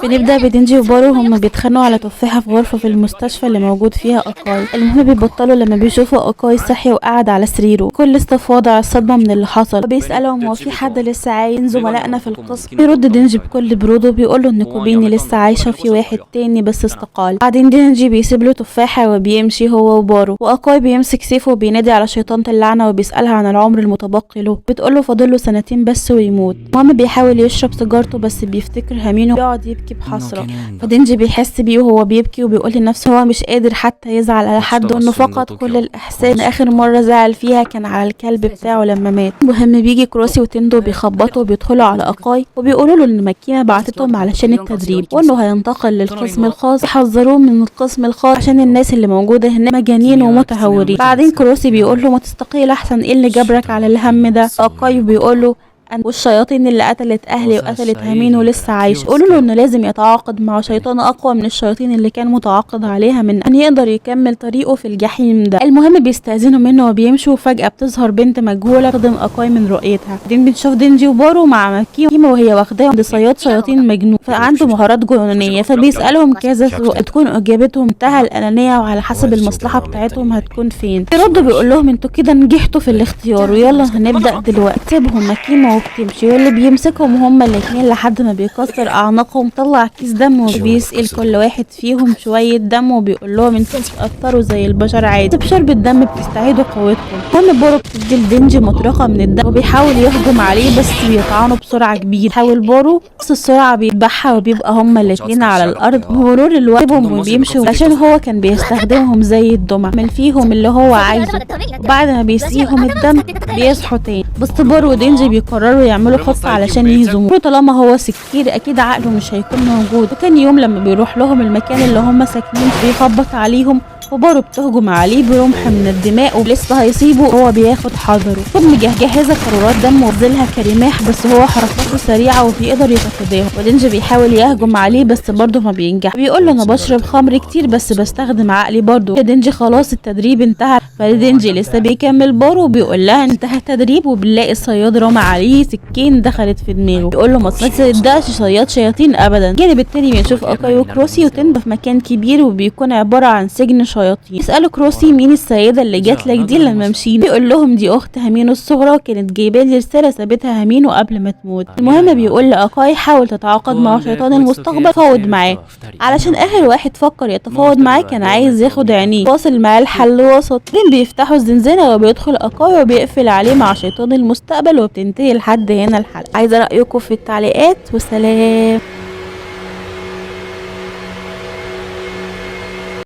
بنبدأ بدينجي وبارو هما بيتخانقوا على تفاحة في غرفة في المستشفى اللي موجود فيها أكاي. المهم بيبطلوا لما بيشوفوا أكاي صحي وقعد على سريره، كل لسه في وضع الصدمة من اللي حصل. بيسألهم هو في حد لسه عايش زملائنا في القسم؟ بيرد دينجي بكل برود وبيقول له ان كوبيني لسه عايشة في واحد تاني بس استقال. بعدين دينجي بيسيب له تفاحة وبيمشي هو وبارو، وأكاي بيمسك سيفه وبينادي على شيطانة اللعنة وبيسألها عن العمر المتبقي له، بتقول له فاضل له سنتين بس ويموت. المهم بيحاول يشرب سيجارته بس بيفتكر هامينو بيقعد يبكي بحسرة، فدينجي بيحس بيه وهو بيبكي وبيقول لنفسه هو مش قادر حتى يزعل على حد وانه فقد كل الاحساس. اخر مرة زعل فيها كان على الكلب بتاعه لما مات. المهم بيجي كروسي وتندو بيخبطوا وبيدخلوا على اقاي وبيقولوا له ان ماكيما بعتتهم علشان التدريب وانه هينتقل للقسم الخاص، يحذروه من القسم الخاص عشان الناس اللي موجودة هناك مجانين ومتهورين. بعدين كروسي بيقول له ما تستقيل احسن، ايه اللي جبرك على الهم ده؟ اقاي بيقول له والشياطين اللي قتلت اهلي وقتلت هامينو لسه عايش. قولوا له انه لازم يتعاقد مع شيطان اقوى من الشياطين اللي كان متعاقد عليها من ان يقدر يكمل طريقه في الجحيم ده. المهم بيستأذنوا منه وبيمشوا، وفجأة بتظهر بنت مجهولة تخدم اقاي من رؤيتها. بعدين بنشوف دينجي وبارو مع ماكيما وهي واخداه عند صياد شياطين مجنون فعنده مهارات جنونية، فبيسألهم كذا سؤال تكون اجابتهم منتهى الانانية وعلى حسب المصلحة بتاعتهم هتكون فين. بيردوا بيقول لهم انتوا كده نجحتوا في الاختيار ويلا هنبدأ دلوقتي. سيبهم ماكيما وبتمشي، واللي بيمسكهم هما الاتنين لحد ما بيكسر اعناقهم، طلع كيس دم وبيسأل كل واحد فيهم شوية دم وبيقول لهم انتوا بتتأثروا زي البشر عادي، بشرب الدم بتستعيدوا قوتكم. المهم بورو بتدي لدينجي مطرقة من الدم وبيحاول يهجم عليه بس بيطعنه بسرعة كبيرة. حاول بورو بس السرعة بيذبحها وبيبقى هما الاتنين على الارض. بمرور الوقت وبيمشوا عشان هو كان بيستخدمهم زي الدمى، عمل فيهم اللي هو عايزه، وبعد ما بيسقيهم الدم بيصحوا تاني. بس بورو ودينجي بيقرروا يعملوا خطة علشان يهزموه، طالما هو سكير اكيد عقله مش هيكون موجود. وتاني يوم لما بيروح لهم المكان اللي هم ساكنين بيخبط عليهم، وبارو بتهجم عليه برمح من الدماء ولسه هيصيبه وهو بياخد حذره. ثم مجهزة قارورات دم ونزلها كرماح، بس هو حركاته سريعة وبيقدر يتفاداها. ودينجي بيحاول يهجم عليه بس برضه ما بينجح، بيقول له انا بشرب خمر كتير بس بستخدم عقلي برضه. دينجي خلاص التدريب انتهى، فدينجي لسه بيكمل بارو وبيقول لها انتهى التدريب، وبنلاقي الصياد رمى عليه سكين دخلت في دماغه، بيقول له ما تصدقش صياد شياطين ابدا. الجانب التاني بنشوف اكاي وكروسي وتندو في مكان كبير وبيكون عبارة عن سجن شياطين. يسألوا كروسي مين السيدة اللي جات لك دي لما مشينا؟ بيقول لهم دي اخت هامينو الصغرى، كانت جايبه لي رسالة سابتها هامينو قبل ما تموت. المهم بيقول لاكاي حاول تتعاقد مع شيطان المستقبل فاوض معاه، علشان اخر واحد فكر يتفاوض معاه كان عايز ياخد عينيه، واصل معاه الحل وسط. بعدين بيفتحوا الزنزانة وبيدخل اكاي وبيقفل عليه مع شيطان المستقبل، وبتنتهي لحد هنا الحلقة. عايزة رأيكم في التعليقات، وسلام.